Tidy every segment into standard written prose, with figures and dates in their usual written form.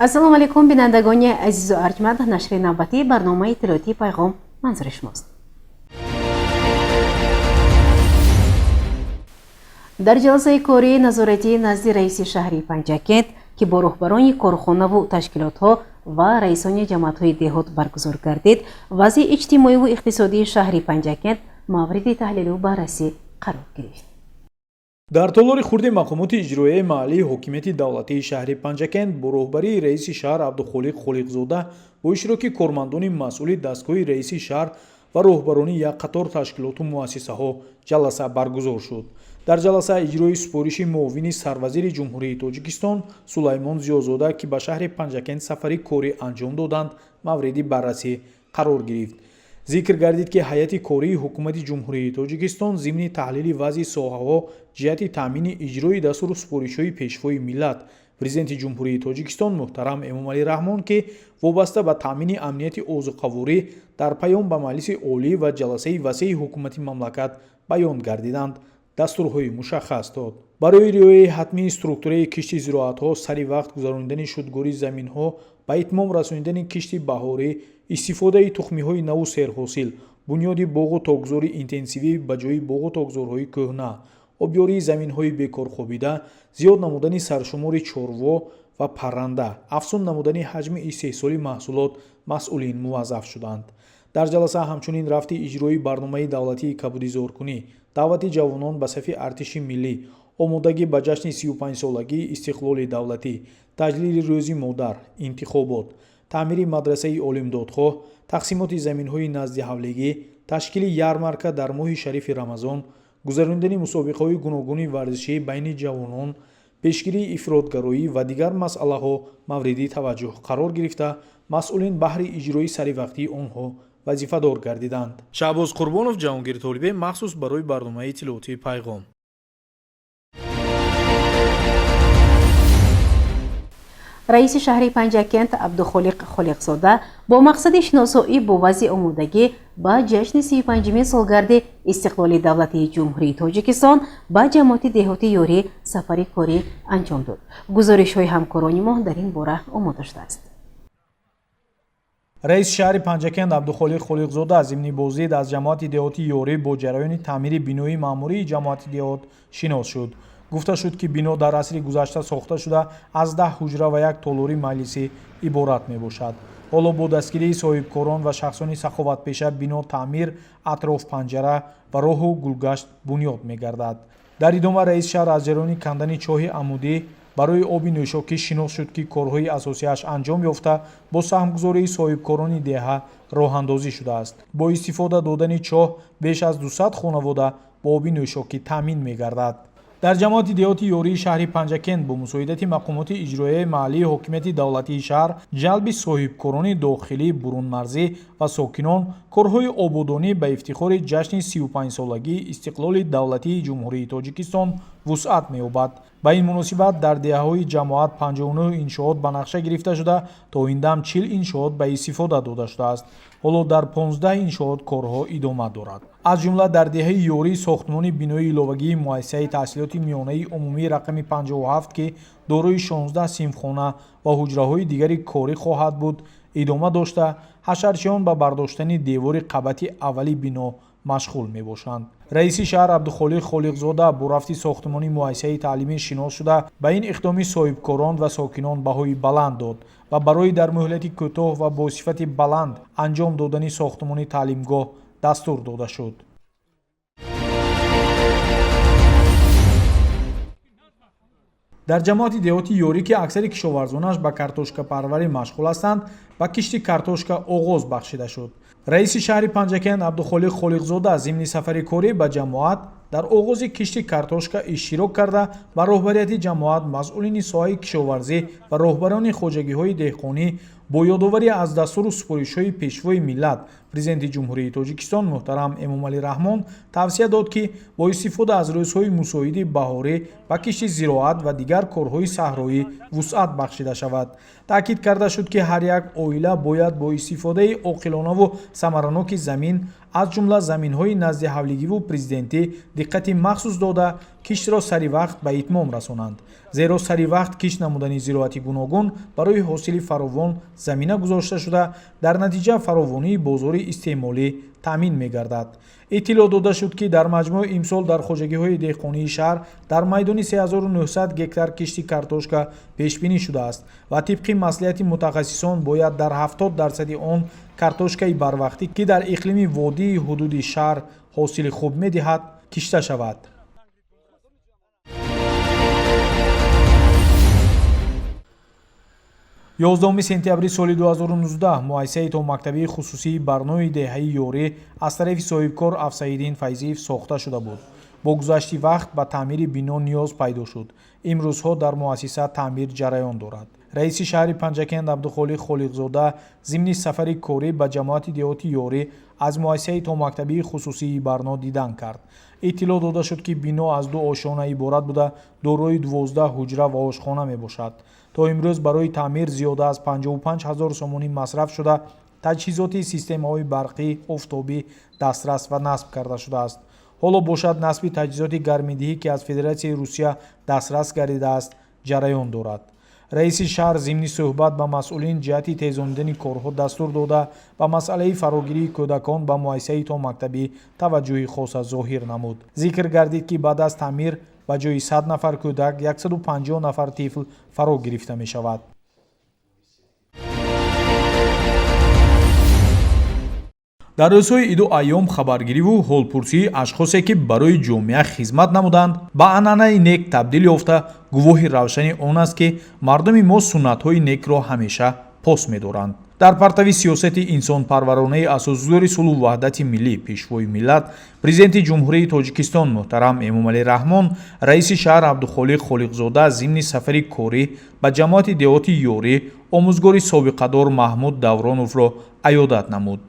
Ассалому алайкум, бинандагони азизу арҷманд. Нашри навбатии барномаи иттилоотии «Пайғом» манзури шумост. Дар ҷаласаи кории назоратии назди раиси шаҳри Панҷакент, ки бо роҳбарони корхонаву ташкилотҳо ва раисони ҷамоатҳои деҳот баргузор гардид, вазъи иҷтимоиву иқтисодии шаҳри Панҷакент мавриди таҳлилу баррасӣ қарор гирифт. Дар толори хурди мақомоти иҷроияи маҳаллии ҳокимияти давлатии шаҳри Панҷакент бо роҳбарии раиси шаҳр Абдухолиқ Холиқзода бо иштироки кормандони масъули дастгоҳи раиси шаҳр ва роҳбарони як қатор ташкилоту муассисаҳо ҷаласа баргузор шуд. Дар ҷаласа иҷрои супориши муовини сарвазири Ҷумҳурии Тоҷикистон Сулаймон Зиёзода, ки ба шаҳри Панҷакент сафари корӣ анҷом доданд, мавриди баррасӣ қарор гирифт. Зикр гардид, ки ҳайати кории Ҳукумати Ҷумҳурии Тоҷикистон зимни таҳлили вазъи соҳаҳо ҷиҳати таъмини иҷрои дастуру супоришҳои Пешвои миллат, Президенти Ҷумҳурии Тоҷикистон муҳтарам Эмомалӣ Раҳмон, ки вобаста ба таъмини амнияти озуқаворӣ дар паём ба Маҷлиси Олӣ ва ҷаласаи васеи ҳукумати мамлакат баён гардиданд, дастурҳои мушаххас дод. Барои риояи ҳатмии структураи кишти зироатҳо, сари вақт гузаронидани шудгори заминҳо, ба итмом расонидани кишти баҳорӣ, истифодаи тухмиҳои наву серҳосил, бунёди боғу токзори интенсивӣ ба ҷои боғу токзорҳои кӯҳна, обёрии заминҳои бекорхобида, зиёд намудани саршумори чорво ва парранда, афзун намудани ҳаҷми истеҳсоли маҳсулот масъулин муваззаф шуданд. Дар ҷаласа ҳамчунин рафти иҷрои барномаи давлатии кабудизоркунӣ, даъвати ҷавонон ба сафи артиши миллӣ, омодагӣ ба ҷашни 35-солагии истиқлоли давлатӣ, таҷлили Рӯзи модар, интихобот, таъмири мадрасаи Олимдодхоҳ, тақсимоти заминҳои наздиҳавлигӣ, ташкили ярмарка дар моҳи шарифи Рамазон, гузаронидани мусобиқаҳои гуногуни варзишӣ байни ҷавонон, пешгирии ифротгароӣ ва дигар масъалаҳо мавриди таваҷҷӯҳ қарор гирифта, масъулин баҳри иҷрои саривақтии онҳо вазифадор гардиданд. Шаҳбоз Қурбонов, Ҷаҳонгир Толибе, махсус барои барномаи иттилоотии «Пайғом». Раиси шаҳри Панҷакент Абдухолиқ Холиқзода бо мақсади шиносоӣ бо вазъи омодагӣ ба ҷашни 35-умин солгарди истиқлоли давлатии Ҷумҳурии Тоҷикистон ба ҷамоати деҳоти Ёрӣ сафари корӣ анҷом дод. Гузоришҳои ҳамкорони мо дар ин бора омода шудааст. Раиси шаҳри Панҷакент Абдухолиқ Холиқзода зимни боздид аз ҷамоати деҳоти Ёрӣ бо ҷараёни таъмири бинои маъмурии ҷамоати деҳот шинос шуд. Гуфта шуд, ки бино дар асри гузашта сохта шуда, аз 10 ҳуҷра ва як толори маҷлисӣ иборат мебошад. Ҳоло бо дастгирии соҳибкорон ва шахсони саховатпеша бино таъмир, атроф панҷара ва роҳу гулгашт бунёд мегардад. Дар идома раиси шаҳр аз ҷараёни кандани чоҳи амудӣ барои оби нӯшокӣ шинос шуд, ки корҳои асосиаш анҷом ёфта, бо саҳмгузории соҳибкорони деҳа роҳандозӣ шудааст. Бо истифода додани чоҳ беш аз 200 хонавода бо оби нӯшокӣ таъмин мегардад. Дар ҷамоати деҳоти Ёрии шаҳри Панҷакент бо мусоидати мақомоти иҷроияи маҳаллии ҳокимияти давлатии шаҳр, ҷалби соҳибкорони дохилӣ, бурунмарзӣ ва сокинон корҳои ободонӣ ба ифтихори ҷашни 35-солагии истиқлоли давлатии Ҷумҳурии Тоҷикистон вусъат меёбад. Ба ин муносибат дар деҳаҳои ҷамоат 59 иншоот ба нақша гирифта шуда, то ин дам 40 иншоот ба истифода дода шудааст. Ҳоло дар 15 иншоот корҳо идома дорад. Аз ҷумла дар деҳаи Ёрӣ сохтмони бинои иловагии муассисаи таҳсилоти миёнаи умумии рақами 57, ки дорои 16 синфхона ва ҳуҷраҳои дигари корӣ хоҳад буд, идома дошта, ҳашарчиён ба бардоштани девори қабати аввали бино машғул мебошанд. Раиси шаҳр Абдухолиқ Холиқзода бо рафти сохтмони муассисаи таълимӣ шинос шуда, ба ин иқдоми соҳибкорон ва сокинон баҳои баланд дод ва барои дар муҳлати кӯтоҳ ва бо сифати баланд анҷом додани сохтмони таълимгоҳ дастур дода шуд. Дар ҷамоати деҳоти Ёрӣ, ки аксари кишоварзонаш ба картошкапарварӣ машғул ҳастанд, ба кишти картошка оғоз бахшида шуд. Раиси шаҳри Панҷакент Абдухолиқ Холиқзода зимни сафари корӣ ба ҷамоат дар оғози кишти картошка иштирок карда, ба роҳбарияти ҷамоат, масъулини соҳаи кишоварзӣ ва роҳбарони хоҷагиҳои деҳқонӣ бо ёдоварӣ аз дастуру супоришҳои Пешвои миллат, Президенти Ҷумҳурии Тоҷикистон муҳтарам Эмомалӣ Раҳмон тавсия дод, ки бо истифода аз рӯзҳои мусоиди баҳорӣ ба кишти зироат ва дигар корҳои саҳроӣ вусъат бахшида шавад. Таъкид карда шуд, ки ҳар як оила бояд бо истифодаи оқилонаву самараноки замин, аз ҷумла заминҳои назди ҳавлигиву президентӣ, диққати махсус дода, Киштро сари вақт ба итмом расонанд, зеро сари вақт кишт намудани зироати гуногун барои ҳосили фаровон замина гузошта шуда, дар натиҷа фаровонии бозори истеъмолӣ таъмин мегардад. Иттилоъ дода шуд, ки дар маҷмӯъ имсол дар хоҷагиҳои деҳқонии шаҳр дар майдони 3900 гектар кишти картошка пешбинӣ шудааст ва тибқи маслиҳати мутахассисон бояд дар 70 дарсади он картошкаи барвақтӣ, ки дар иқлими водии ҳудуди шаҳр ҳосили хуб медиҳад, кишта шавад. 11 сентябри соли 2019 муассисаи томактабии хусусии Барнои деҳаи Ёрӣ аз тарафи соҳибкор Афсаиддин Файзиев сохта шуда буд. Бо гузашти вақт ба таъмири бино ниёз пайдо шуд. Имрӯзҳо дар муассиса таъмир ҷараён дорад. Раиси шаҳри Панҷакент Абдухолиқ Холиқзода зимни сафари корӣ ба ҷамоати деҳоти Ёрӣ аз муассисаи томактабии хусусии Барно дидан кард. Иттилоъ дода шуд, ки бино аз ду ошёна иборат буда, дорои 12 ҳуҷра ва ошхона мебошад. То имрӯз барои таъмир зиёда аз 55 ҳазор сомонӣ масраф шуда, таҷҳизоти системаҳои барқӣ, офтобӣ дастрас ва насб карда шудааст. Ҳоло бошад, насби таҷҳизоти гармидиҳӣ, ки аз Федератсияи Русия дастрас гардидааст, ҷараён дорад. Раиси шаҳр зимни суҳбат ба масъулин ҷиҳати тезонидани корҳо дастур дода, ба масъалаи фарогирии кӯдакон ба муассисаи томактабӣ таваҷҷӯҳи хоса зоҳир намуд. Зикр гардид, ки баъд аз таъмир ба ҷои 100 нафар кӯдак 150 нафар тифл фаро гирифта мешавад. Дар рӯзҳои иду айём хабаргириву ҳолпурсии ашхосе, ки барои ҷомеа хизмат намуданд, ба анъанаи нек табдил ёфта, гувоҳи равшани он аст, ки мардуми мо суннатҳои некро ҳамеша пос медоранд. Дар партави сиёсати инсонпарваронаи асосгузори сулҳу ваҳдати миллӣ, Пешвои миллат, Президенти Ҷумҳурии Тоҷикистон муҳтарам Эмомалӣ Раҳмон, раиси шаҳр Абдухолиқ Холиқзода зимни сафари корӣ ба ҷамоати деҳоти Ёрӣ омӯзгори собиқадор Маҳмуд Давроновро аёдат намуд.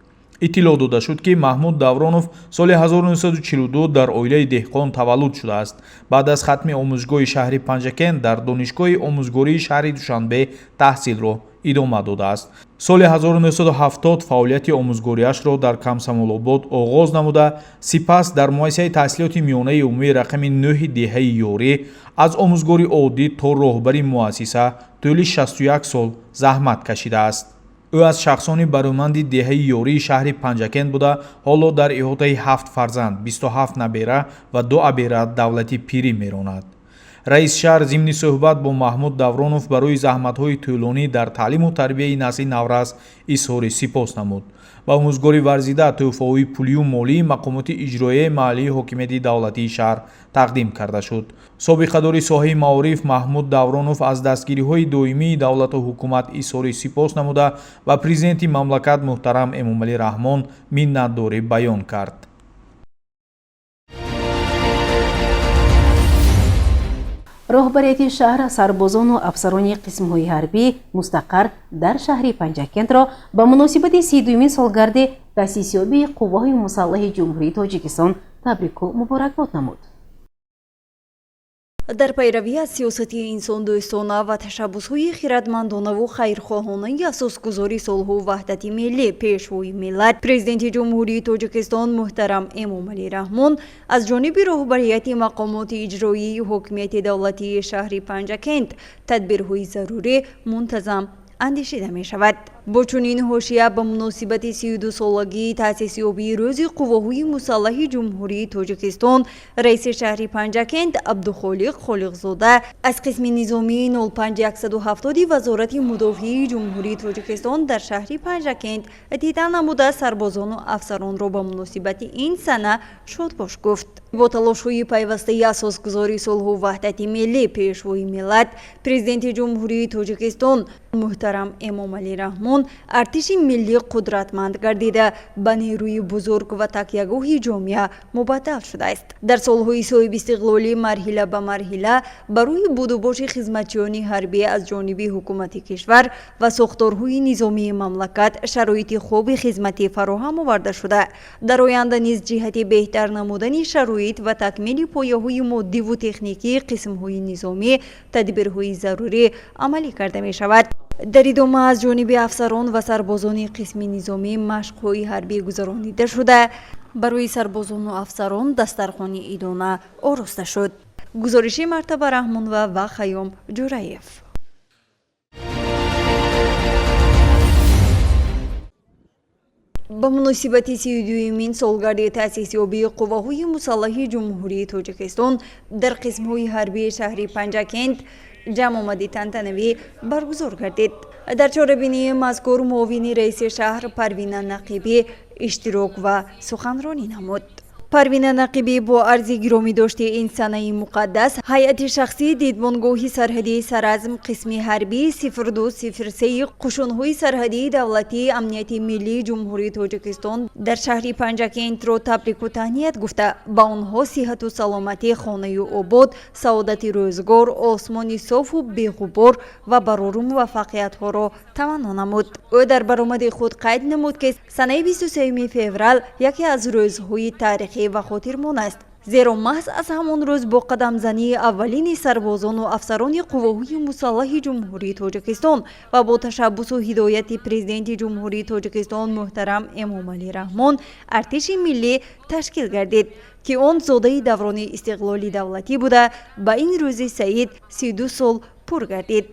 Иттилоъ дода шуд, ки Маҳмуд Давронов соли 1942 дар оилаи деҳқон таваллуд шудааст. Баъд аз хатми омӯзгоҳи шаҳри Панҷакент дар Донишгоҳи омӯзгории шаҳри Душанбе таҳсилро идома додааст. Соли 1970 фаъолияти омӯзгориашро дар Комсомолобод оғоз намуда, сипас дар муассисаи таҳсилоти миёнаи умумии рақами 9 деҳаи Ёрӣ аз омӯзгори оддӣ то роҳбари муассиса тӯли 61 сол заҳмат кашидааст. Ӯ аз шахсони барӯманди деҳаи Ёрии шаҳри Панҷакент буда, ҳоло дар иҳотаи ҳафт фарзанд, 27 набера ва ду абера давлати пирӣ меронад. Раиси шаҳр зимни суҳбат бо Маҳмуд Давронов барои заҳматҳои тӯлонӣ дар таълиму тарбияи насли наврас изҳори сипос намуд. Ба омӯзгори варзида тӯҳфаҳои пулию молии мақомоти иҷроияи маҳаллии ҳокимияти давлатии шаҳр тақдим карда шуд. Собиқадори соҳаи маориф Маҳмуд Давронов аз дастгириҳои доимии давлату ҳукумат изҳори сипос намуда, ба Президенти мамлакат муҳтарам Эмомалӣ Раҳмон миннатдорӣ баён кард. Роҳбарияти шаҳр сарбозону афсарони қисмҳои ҳарбӣ, мустақар дар шаҳри Панҷакентро ба муносибати 32-юмин солгарди таъсисёбии Қувваҳои мусаллаҳи Ҷумҳурии Тоҷикистон табрику муборакбод намуд. Дар пайравӣ аз сиёсати инсондӯстона ва ташаббусҳои хиратмандонаву хайрхоҳонаи асосгузори сулҳу ваҳдати миллӣ, Пешвои миллат, Президенти Ҷумҳурии Тоҷикистон муҳтарам Эмомалӣ Раҳмон аз ҷониби роҳбарияти мақомоти иҷроии ҳокимияти давлатии шаҳри Панҷакент тадбирҳои зарурӣ мунтазам андешида мешавад. Бо чунин ҳошия ба муносибати 32-солагии таъсисёбии Рӯзи Қувваҳои мусаллаҳи Ҷумҳурии Тоҷикистон раиси шаҳри Панҷакент Абдухолиқ Холиқзода аз қисми низомии 05170 Вазорати мудофиаи Ҷумҳурии Тоҷикистон дар шаҳри Панҷакент дида намуда, сарбозону афсаронро ба муносибати ин сана шодбош гуфт. Бо талошҳои пайвастаи асосгузори сулҳу ваҳдати миллӣ, Пешвои миллат, Президенти Ҷумҳурии Тоҷикистон муҳтарам Эмомалӣ Раҳмон артиши миллӣ қудратманд гардида, ба нерӯи бузург ва такягоҳи ҷомеа мубаддал шудааст. Дар солҳои соҳибистиқлолӣ марҳила ба марҳила барои будубоши хизматчиёни ҳарбӣ аз ҷониби ҳукумати кишвар ва сохторҳои низомии мамлакат шароити хуби хизматӣ фароҳам оварда шуда, дар оянда низ ҷиҳати беҳтар намудани шароит ва такмили пояҳои моддиву техникии қисмҳои низомӣ тадбирҳои зарурӣ амалӣ карда мешавад. Дар идома аз ҷониби афсарон ва сарбозони қисми низомӣ машқҳои ҳарбӣ гузаронида шуда, барои сарбозону афсарон дастархони идона ороста шуд. Гузориши Мартаба Раҳмонова ва Хайём Ҷураев. Ба муносибати 32-юмин солгарди таъсисёбии қувваҳои мусаллаҳи Ҷумҳурии Тоҷикистон дар қисмҳои ҳарбии шаҳри Панҷакент ҷамъомади тантанавӣ баргузор гардид. Дар чорабинии мазкур муовини раиси шаҳр Парвина Нақибӣ иштирок ва суханронӣ намуд. Парвина Нақибӣ бо арзи гиромӣ дошти ин санаи муқаддас ҳайати шахсии дидбонгоҳи сарҳадии Саразм қисми ҳарбии 0203 қушунҳои сарҳадии давлатии амнияти миллии Ҷумҳурии Тоҷикистон дар шаҳри Панҷакентро табрику таҳният гуфта, ба онҳо сиҳату саломатӣ, хонаю обод, саодати рӯзгор, осмони софу беғубор ва барору муваффақиятҳоро таманно намуд. Ӯ дар баромади худ қайд намуд, ки санаи 23 феврал яке аз рӯзҳои таърихӣ ва хотирмон аст, зеро маҳз аз ҳамон рӯз бо қадамзании аввалини сарбозону афсарони қувваҳои мусаллаҳи Ҷумҳурии Тоҷикистон ва бо ташаббусу ҳидояти Президенти Ҷумҳурии Тоҷикистон муҳтарам Эмомалӣ Раҳмон артиши миллӣ ташкил гардид, ки он зодаи даврони истиқлоли давлатӣ буда, ба ин рӯзи саид 32 сол пур гардид.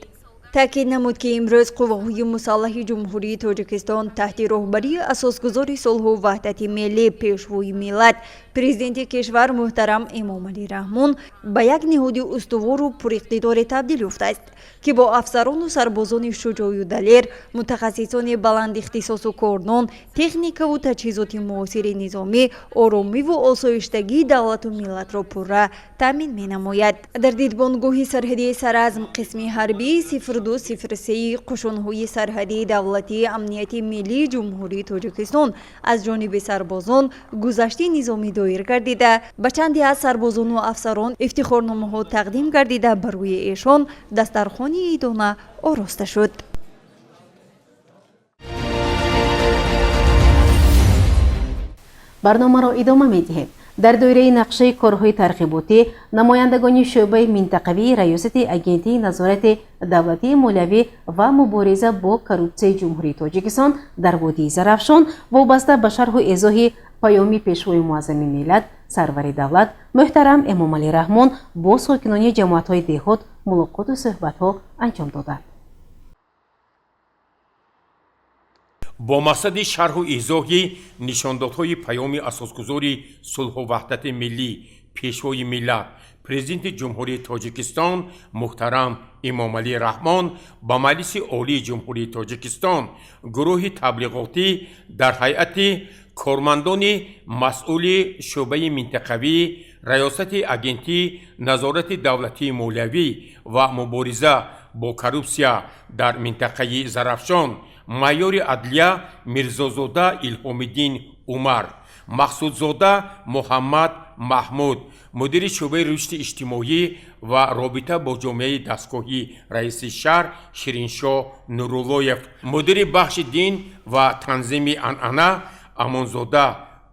Таъкид намуд, ки имрӯз қувваҳои мусаллаҳи Ҷумҳурии Тоҷикистон таҳти роҳбарии асосгузори сулҳу ваҳдати миллӣ, Пешвои миллат, Президенти кишвар муҳтарам Эмомалӣ Раҳмон ба як ниҳоди устувору пуриқтидоре табдил ёфтааст, ки бо афсарону сарбозони шуҷоъю далер, мутахассисони баландихтисосу кордон, техникаву таҷҳизоти муосири низомӣ оромиву осоиштагии давлату миллатро пурра таъмин менамояд. Дар дидбонгоҳи сарҳадии Саразм қисми ҳарбии 0203 қушунҳои сарҳадии давлатии амнияти миллии Ҷумҳурии Тоҷикистон аз ҷониби сарбозон гузашти низомӣ доир гардида, ба чанде аз сарбозону афсарон ифтихорномаҳо тақдим гардида, ба рӯи эшон дастархони идона ороста шуд. Барномаро идома медиҳем. Дар доираи нақшаи корҳои тарғиботӣ намояндагони шӯъбаи минтақавии Раёсати Агентии назорати давлатии молиявӣ ва мубориза бо коррупсияи Ҷумҳурии Тоҷикистон дар водии Зарафшон вобаста ба шарҳу эзоҳи паёми Пешвои муаззами миллат, сарвари давлат муҳтарам Эмомалӣ Раҳмон бо сокинони ҷамоатҳои деҳот мулоқоту суҳбатҳо анҷом доданд. Бо мақсади шарҳу изоҳи нишондодҳои паёми асосгузори сулҳу ваҳдати миллӣ, Пешвои миллат, Президенти Ҷумҳурии Тоҷикистон муҳтарам Эмомалӣ Раҳмон ба Маҷлиси Олии Ҷумҳурии Тоҷикистон гурӯҳи таблиғотӣ дар ҳайати кормандони масъули шӯъбаи минтақавии Раёсати Агентии назорати давлатии молиявӣ ва мубориза бо коррупсия дар минтақаи Зарафшон майори адлия Мирзозода Илҳомиддин Умар, Мақсудзода Муҳаммад Маҳмуд, мудири шӯъбаи рушди иҷтимоӣ ва робита бо ҷомеаи дастгоҳи раиси шаҳр Шириншоҳ Нуруллоев, мудири бахши дин ва танзими анъана Амонзода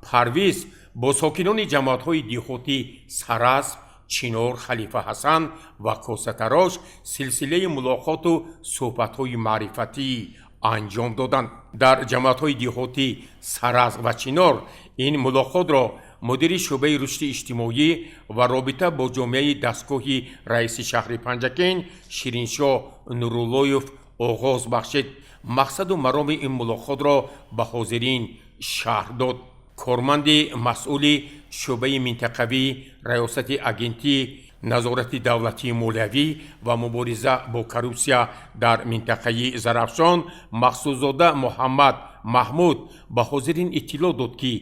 Парвиз бо сокинони ҷамоатҳои деҳотӣ Саразм, Чинор, Халифа Ҳасан ва Косатарош силсилаи мулоқоту суҳбатҳои маърифатӣ анҷом доданд. Дар ҷамоатҳои деҳотӣ Саразм ва Чинор ин мулоқотро мудири шӯъбаи рушди иҷтимоӣ ва робита бо ҷомеаи дастгоҳи раиси шаҳри Панҷакент Шириншоҳ Нуруллоев оғоз бахшид. Мақсаду мароми ин мулоқотро ба ҳозирин шарҳ дод корманди масъули шӯъбаи минтақавии Раёсати Агентии назорати давлатии молиявӣ ва мубориза бо коррупсия дар минтақаи Зарафшон Мақсудзода Муҳаммад Маҳмуд ба ҳозирин иттилоъ дод, ки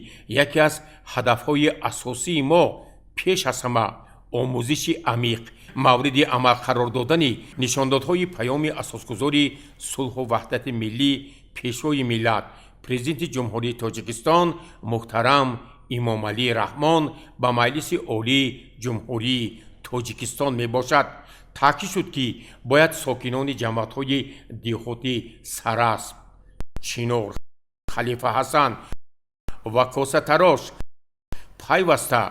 яке аз ҳадафҳои асосии мо пеш аз ҳама омӯзиши амиқ, мавриди амал қарор додани нишондодҳои паёми асосгузори сулҳу ваҳдати миллӣ, Пешвои миллат, Президенти Ҷумҳурии Тоҷикистон муҳтарам Эмомалӣ Раҳмон ба Маҷлиси Олии Ҷумҳурии Тоҷикистон мебошад. Таъкид шуд, ки бояд сокинони ҷамоатҳои деҳотӣ Саразм, Чинор, Халифа Ҳасан ва Косатарош пайваста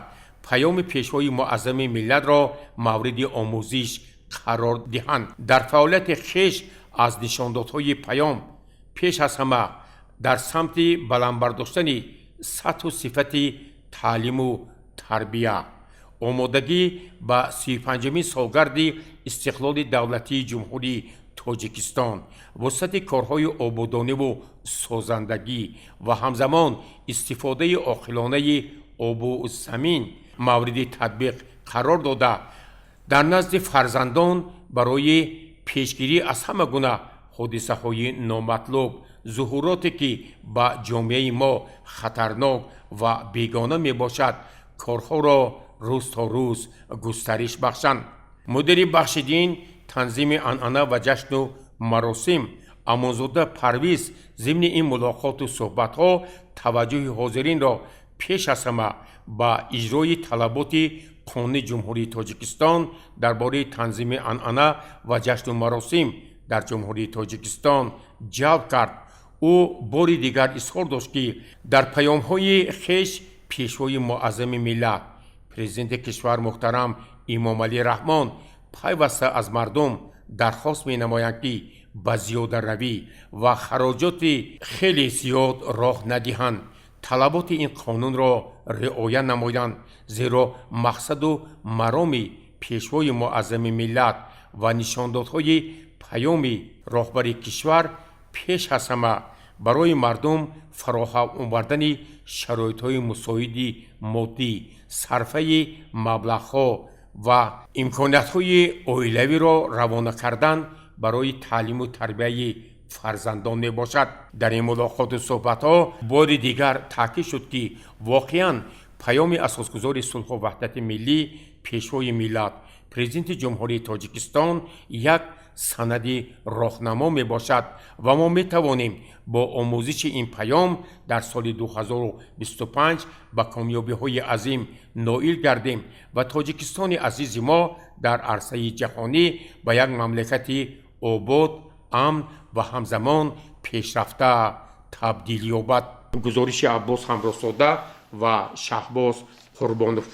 паёми Пешвои муаззами миллатро мавриди омӯзиш қарор диҳанд, дар фаъолияти хеш аз нишондодҳои паём пеш аз ҳама дар самти баланд бардоштани сатҳу сифати таълиму тарбия, Омодагӣ ба 35-умин солгарди истиқлоли давлатии Ҷумҳурии Тоҷикистон, вусъати корҳои ободониву созандагӣ ва ҳамзамон истифодаи оқилонаи обу замин мавриди татбиқ қарор дода, дар назди фарзандон барои пешгирӣ аз ҳама гуна ҳодисаҳои номатлуб, зуҳуроте ки ба ҷомеаи мо хатарнок ва бегона мебошад, корҳоро рӯз то рӯз густариш бахшанд. Мудири бахши дин, танзими анъана ва ҷашну маросим Амонзода Парвиз зимни ин мулоқоту суҳбатҳо таваҷҷӯҳи ҳозиринро пеш аз ҳама ба иҷрои талаботи Қонуни Ҷумҳурии Тоҷикистон дар бораи танзими анъана ва ҷашну маросим дар Ҷумҳурии Тоҷикистон ҷалб кард. Ӯ бори дигар изҳор дошт, ки дар паёмҳои хеш Пешвои муаззами миллат, Президенти кишвар муҳтарам Имомалӣ Раҳмон пайваста аз мардум дархост менамоянд, ки ба зиёдаравӣ ва хароҷоти хеле зиёд роҳ надиҳанд, талаботи ин қонунро риоя намоянд, зеро мақсаду мароми Пешвои муаззами миллат ва нишондодҳои паёми роҳбари кишвар пеш аз ҳама барои мардум фароҳам овардани шароитҳои мусоиди моддӣ, сарфаи маблағҳо ва имкониятҳои оилавиро равона кардан барои таълиму тарбияи фарзандон мебошад. Дар ин мулоқоту суҳбатҳо бори дигар таъкид шуд, ки воқеан паёми асосгузори сулҳу ваҳдати миллӣ, Пешвои миллат, Президенти Ҷумҳурии Тоҷикистон як санади роҳнамо мебошад ва мо метавонем бо омӯзиши ин паём дар соли 2025 ба комёбиҳои азим ноил гардем ва Тоҷикистони азизи мо дар арсаи ҷаҳонӣ ба як мамлакати обод, амн ва ҳамзамон пешрафта табдил ёбад. Гузориши Аббос Ҳамроҳзода ва Шаҳбоз Қурбонов.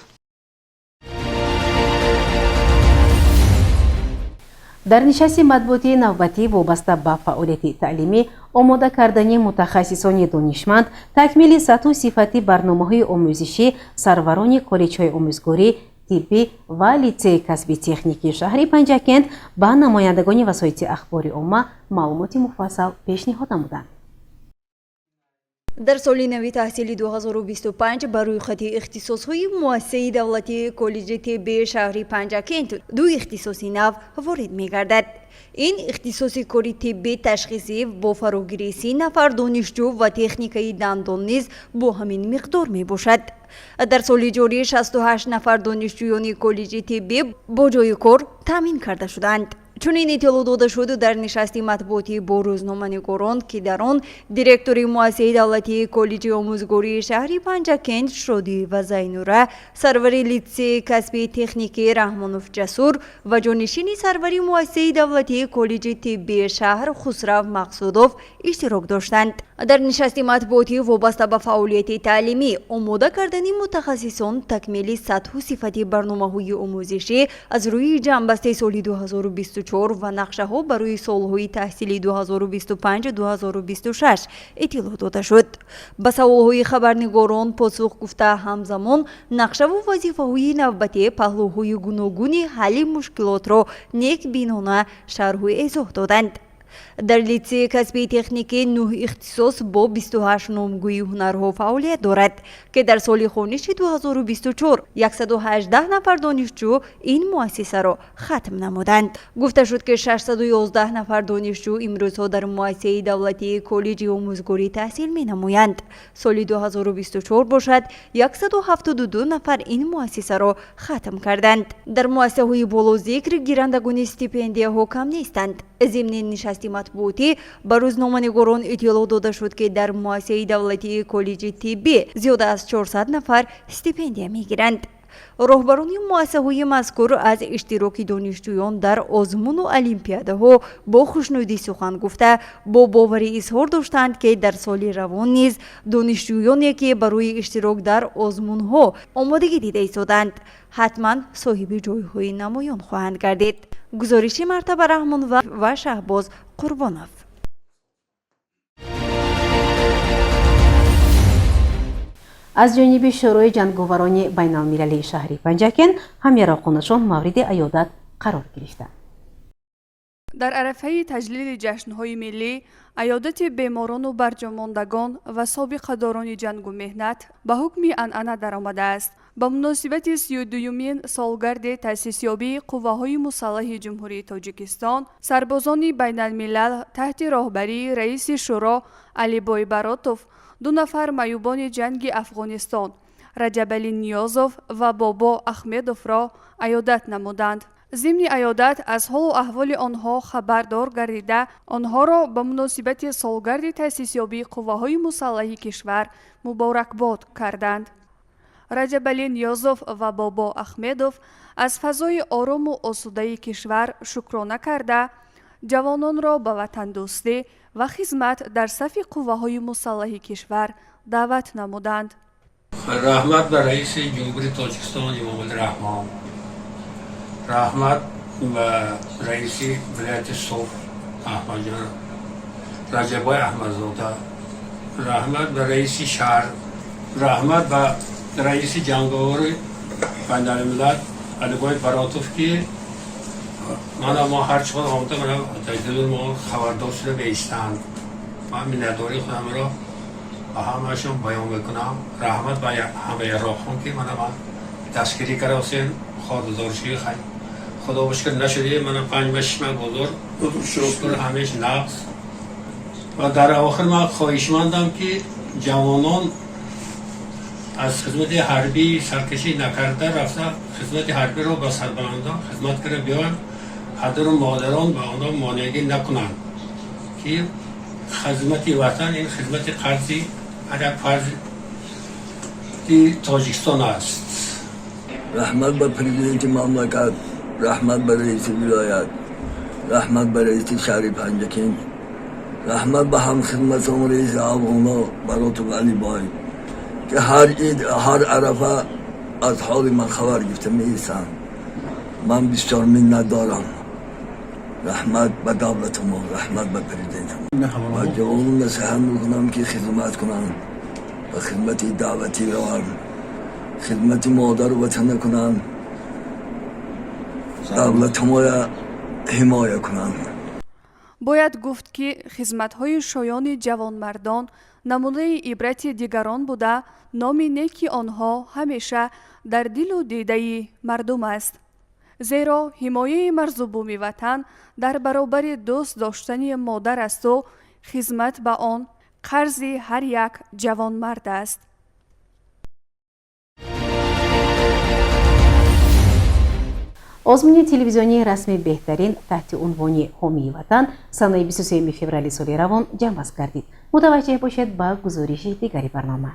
Дар нишасти матбуотии навбатӣ вобаста ба фаъолияти таълимӣ, омода кардани мутахассисони донишманд, такмили сатҳу сифати барномаҳои омӯзишӣ, сарварони коллеҷҳои омӯзгорӣ, тиббӣ ва литсеи касби техникии шаҳри Панҷакент ба намояндагони васоити ахбори омма маълумоти муфассал пешниҳод намуданд. Дар соли нави таҳсили 2025 ба рӯйхати ихтисосҳои муассисаи давлатии коллеҷи тиббии шаҳри Панҷакент ду ихтисоси нав ворид мегардад. Ин ихтисоси кори тиббӣ ташхисӣ бо фарогирии 30 нафар донишҷӯ ва техникаи дандон низ бо ҳамин миқдор мебошад. Дар соли ҷорӣ 68 нафар донишҷӯёни коллеҷи тиббӣ бо ҷойи кор таъмин карда шуданд. Чунин иттилоъ дода шуд дар нишасти матбуотӣ бо рӯзноманигорон, ки дар он директори муассисаи давлатии коллеҷи омӯзгории шаҳри Панҷакент Шодиева Зайнура, сарвари литсеи касбии техникӣ Раҳмонов Ҷасур ва ҷонишини сарвари муассисаи давлатии коллеҷи тиббии шаҳр Хусрав Мақсудов иштирок доштанд. Дар нишасти матбуотӣ вобаста ба фаъолияти таълимӣ, омода кардани мутахассисон, такмили сатҳу сифати барномаҳои омӯзишӣ аз рӯи ҷамъбасти соли 2024 ва нақшаҳо барои солҳои таҳсили 2025-2026 иттилоъ дода шуд. Ба саволҳои хабарнигорон посух гуфта, ҳамзамон нақшаву вазифаҳои навбатӣ, паҳлӯҳои гуногуни ҳалли мушкилотро некбинона шарҳу эзоҳ доданд. Дар литсеи касбии техникӣ нӯҳ ихтисос бо 28 номгӯи ҳунарҳо фаъолият дорад, ки дар соли хониши 2024 118 нафар донишҷӯ ин муассисаро хатм намуданд. Гуфта шуд, ки 611 нафар донишҷӯ имрӯзҳо дар муассисаи давлатии коллеҷи омӯзгорӣ таҳсил менамоянд. Соли 2024 бошад, 172 нафар ин муассисаро хатм карданд. Дар муассисаҳои болозикр гирандагони стипендияҳо кам нестанд. Зимни нишасти матбуотӣ ба рӯзноманигорон иттилоъ дода шуд, ки дар муассисаи давлатии коллеҷи тиббӣ зиёда аз 400 нафар стипендия мегиранд. Роҳбарони муассисаҳои мазкур аз иштироки донишҷӯён дар озмуну олимпиадаҳо бо хушнудӣ сухан гуфта, бо боварӣ изҳор доштанд, ки дар соли равон низ донишҷӯёне, ки барои иштирок дар озмунҳо омодагӣ дида истоданд, ҳатман соҳиби ҷойҳои намоён хоҳанд гардид. Гузориши Мартаба Раҳмонова ва Шаҳбоз Қурбонов. Аз ҷониби Шӯрои ҷанговарони байналмилалии шаҳри Панҷакент ҳамяроқонашон мавриди аёдат қарор гирифтанд. Дар арафаи таҷлили ҷашнҳои миллӣ аёдати беморону барҷомондагон ва собиқадорони ҷангу меҳнат ба ҳукми анъана даромадааст. Ба муносибати 32-юмин солгарди таъсисёбии қувваҳои мусаллаҳи Ҷумҳурии Тоҷикистон сарбозони байналмилал таҳти роҳбарии раиси шӯро Алибой Баротов ду нафар маъюбони ҷанги Афғонистон Раҷабалӣ Ниёзов ва Бобо Ахмедовро аёдат намуданд. Зимни аёдат аз ҳолу аҳволи онҳо хабардор гардида, онҳоро ба муносибати солгарди таъсисёбии қувваҳои мусаллаҳи кишвар муборакбод карданд. Раҷабалӣ Ниёзов ва Бобо Ахмедов аз фазои орому осудаи кишвар шукрона карда, ҷавононро ба ватандӯстӣ ва хизмат дар сафи қувваҳои мусаллаҳи кишвар даъват намуданд. Раҳмат ба раиси Ҷумҳурии Тоҷикистон Эмомалӣ Раҳмон, раҳмат ба раиси вилояти Суғд Аҳмадҷон Раҷаббой Аҳмадзода, раҳмат ба раиси шаҳр, раҳмат ба раиси ҷанговари байналмилал Алибой Баротов, ки мана мо ҳар чӣ омада мана таҷдиди мо хабардор шуда меистанд. Ман миннатдории худамро ба ҳамаашон баён мекунам. Раҳмат ба ҳамаи роҳхон, ки мана ман дастгирӣ кардасен. Хордузоршӣ худо бошкр нашудем. Мана 5 ма 6 ма бозор, шукр, ҳамеш нағз. Ва дар охир ман хоҳишмандам, ки ҷавонон аз хизмати ҳарбӣ саркашӣ накарда рафта хизмати ҳарбиро ба сарбаландон хизмат карда биёянд. Падару модарон ба онҳо монеагӣ накунанд, ки хизмати ватан ин хизмати қарзи ҳар як фарди Тоҷикистон аст. Раҳмат ба президенти мамлакат, раҳмат ба раиси вилоят, раҳмат ба раиси шаҳри Панҷакент, раҳмат ба ҳамхизматон раиси афғоно Баротов Алибой, ки ҳар ид, ҳар арафа аз ҳоли ман хабар гирифта меистанд. Ман бисёр миннат дорам. Раҳмат ба давлатамо, раҳмат ба президентамо. Ба ҷавонон насиҳат мекунам, ки хизмат кунанд, ба хизмати давлатӣ раванд, хизмати модару ватана кунанд, давлатамоя ҳимоя кунанд. Бояд гуфт, ки хизматҳои шоёни ҷавонмардон намунаи ибрати дигарон буда, номи неки онҳо ҳамеша дар дилу дидаи мардум аст, зеро ҳимояи марзу буми ватан дар баробари дӯст доштани модар асту хизмат ба он қарзи ҳар як ҷавонмард аст. Озмуни телевизионии расми беҳтарин таҳти унвони «Ҳомии ватан» санаи 23 феврали соли равон ҷамъбаст гардид. Мутаваҷҷеҳ бошед ба гузориши дигари барнома.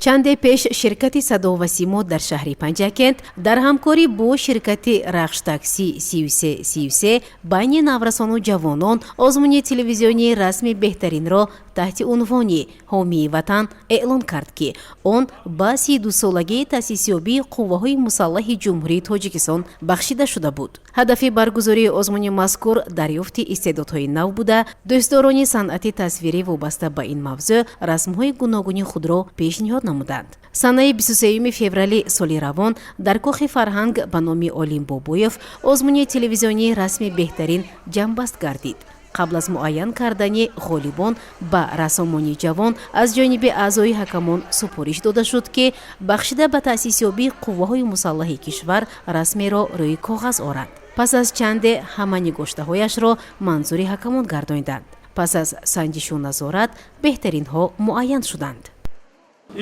Чанде пеш ширкати «Садо ва симо» дар шаҳри Панҷакент дар ҳамкорӣ бо ширкати «Рахш такси 3333» байни наврасону ҷавонон озмуни телевизионии расми беҳтаринро таҳти унвони «Ҳомии ватан» эълон кард, ки он ба 32-солагии таъсисёбии қувваҳои мусаллаҳи Ҷумҳурии Тоҷикистон бахшида шуда буд. Ҳадафи баргузории озмуни мазкур дарёфти истеъдодҳои нав буда, дӯстдорони санъати тасвирӣ вобаста ба ин мавзӯъ расмҳои гуногуни худро пешниҳод намуданд. Санаи 23 феврали соли равон дар кохи фарҳанг ба номи Олим Бобоев озмуни телевизионии расми беҳтарин ҷамъбаст гардид. Қабл аз муайян кардани ғолибон ба рассомони ҷавон аз ҷониби аъзои ҳакамон супориш дода шуд, ки бахшида ба таъсисёбии қувваҳои мусаллаҳи кишвар расмеро рӯи коғаз оранд. Пас аз чанде ҳама нигоштаҳояшро манзури ҳакамон гардониданд. Пас аз санҷишу назорат беҳтаринҳо муайян шуданд.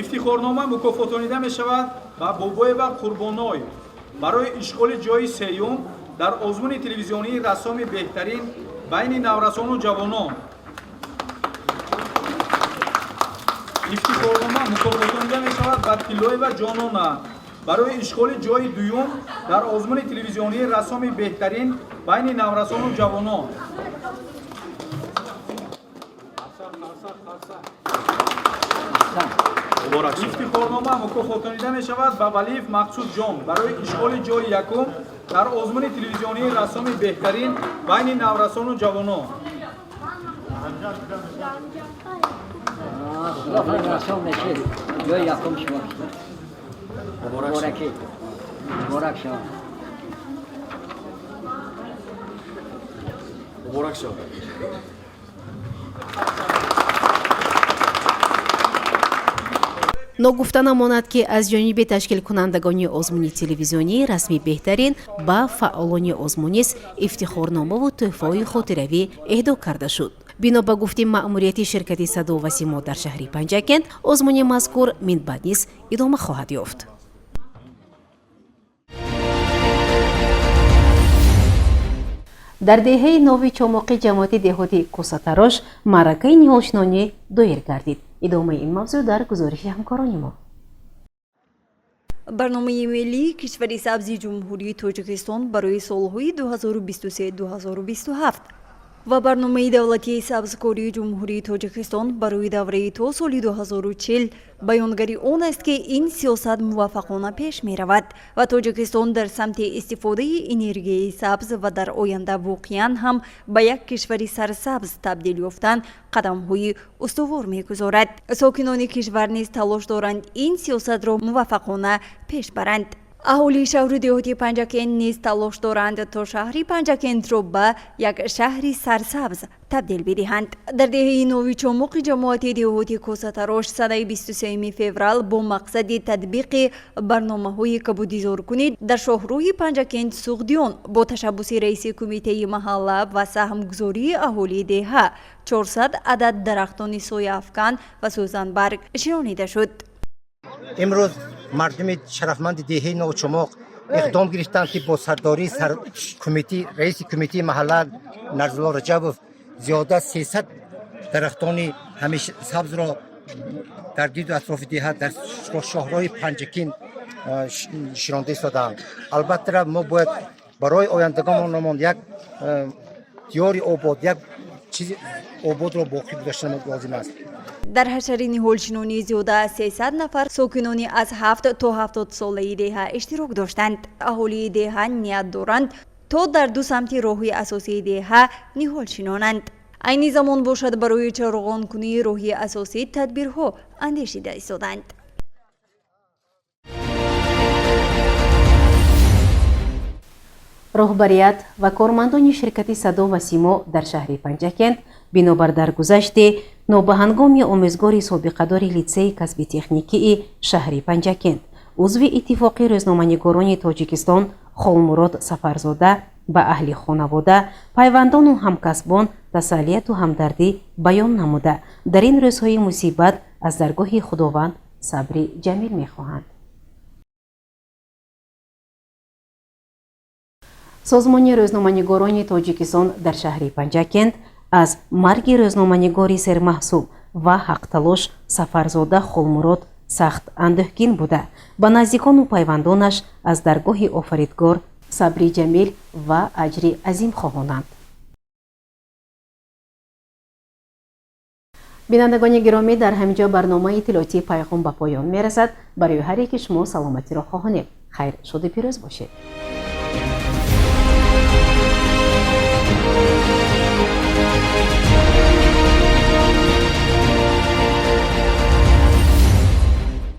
Ифтихорнома мукофотонида мешавад ба Бобоева Қурбоной барои ишғоли ҷои сеюм дар озмуни телевизионии рассоми беҳтарин байни наврасону ҷавонон. Ифтихорнома мукофотонида мешавад ба Тиллоева Ҷонона барои ишғоли ҷои дуюм дар озмуни телевизионии рассоми беҳтарин байни наврасону ҷавонон. Ифтихорнома мукофотонида мешавад ба Валиев Мақсудҷон барои ишғоли ҷои якум дар озмуни телевизионии рассоми беҳтарин байни наврасону ҷавонон. Муборак шавад. Ногуфта намонад, ки аз ҷониби ташкилкунандагони озмуни телевизионии расми беҳтарин ба фаъолони озмун низ ифтихорномаву тӯҳфаҳои хотиравӣ эҳдо карда шуд. Бино ба гуфти маъмурияти ширкати Садо ва Симо дар шаҳри Панҷакент, озмуни мазкур минбаъд низ идома хоҳад ёфт. Дар деҳаи Нови Чомоқи ҷамоати деҳоти Кӯсатарош маъракаи ниҳолшинонӣ доир гардид. Идомаи ин мавзӯъ дар гузориши ҳамкорони мо. Барномаи миллии кишвари сабзи Ҷумҳурии Тоҷикистон барои солҳои 2023-2027 ва барномаи давлатии сабзкории Ҷумҳурии Тоҷикистон барои давраи то соли 2040 баёнгари он аст, ки ин сиёсат муваффақона пеш меравад ва Тоҷикистон дар самти истифодаи энергияи сабз ва дар оянда воқеан ҳам ба як кишвари сарсабз табдил ёфтан қадамҳои устувор мегузорад. Сокинони кишвар низ талош доранд ин сиёсатро муваффақона пеш баранд. Аҳолии шаҳру деҳоти Панҷакент низ талош доранд, то шаҳри Панҷакентро ба як шаҳри сарсабз табдил бидиҳанд. Дар деҳаи Нови Чомоқи ҷамоати деҳоти Косатарош санаи 23 феврал бо мақсади татбиқи барномаҳои кабудизоркунӣ дар шоҳроҳи Панҷакент Суғдиён бо ташаббуси раиси кумитаи маҳалла ва саҳмгузории аҳолии деҳа 400 адад дарахтони сояафкан ва сӯзанбарг шинонида шуд. Имрӯз мардуми шарафманди деҳаи Новчомоқ иқдом гирифтанд, ки бо сардории раиси кумитаи маҳалла Нарзулло Раҷабов зиёда 300 дарахтони ҳамешасабзро дар гирду атрофи деҳа дар шоҳроҳи Панҷакент шинонда истодаанд. Албатта, мо бояд барои ояндагонамон як диёри обод, як чизи ободро боқӣ гузоштан лозим аст. Дар ҳашари ниҳолшинонӣ зиёда аз 300 нафар сокинони аз 7 то 70 солаи деҳа иштирок доштанд. Аҳолии деҳа ният доранд, то дар ду самти роҳи асосии деҳа ниҳол шинонанд. Айни замон бошад, барои чароғонкунии роҳи асосӣ тадбирҳо андешида истоданд. Роҳбарият ва кормандони ширкати Садо ва Симо дар шаҳри Панҷакент бинобар даргузашти нобаҳангоми омӯзгори собиқадори литсеи касби техникии шаҳри Панҷакент, узви Иттифоқи рӯзноманигорони Тоҷикистон Холмурод Сафарзода ба аҳли хонавода, пайвандону ҳамкасбон тасаллияту ҳамдардӣ баён намуда, дар ин рӯзҳои мусибат аз даргоҳи Худованд сабри ҷамил мехоҳанд. Созмони рӯзноманигорони Тоҷикистон дар шаҳри Панҷакент аз марги рӯзноманигори сермаҳсул ва ҳақталош Сафарзода Холмурод сахт андӯҳгин буда, ба наздикону пайвандонаш аз даргоҳи Офаридгор сабри ҷамил ва аҷри азим хоҳонанд. Бинандагони гиромӣ, дар ҳамин ҷо барномаи иттилоотии Пайғом ба поён мерасад. Барои ҳар яки шумо саломатиро хоҳонем. Хайр, шоду пирӯз бошед.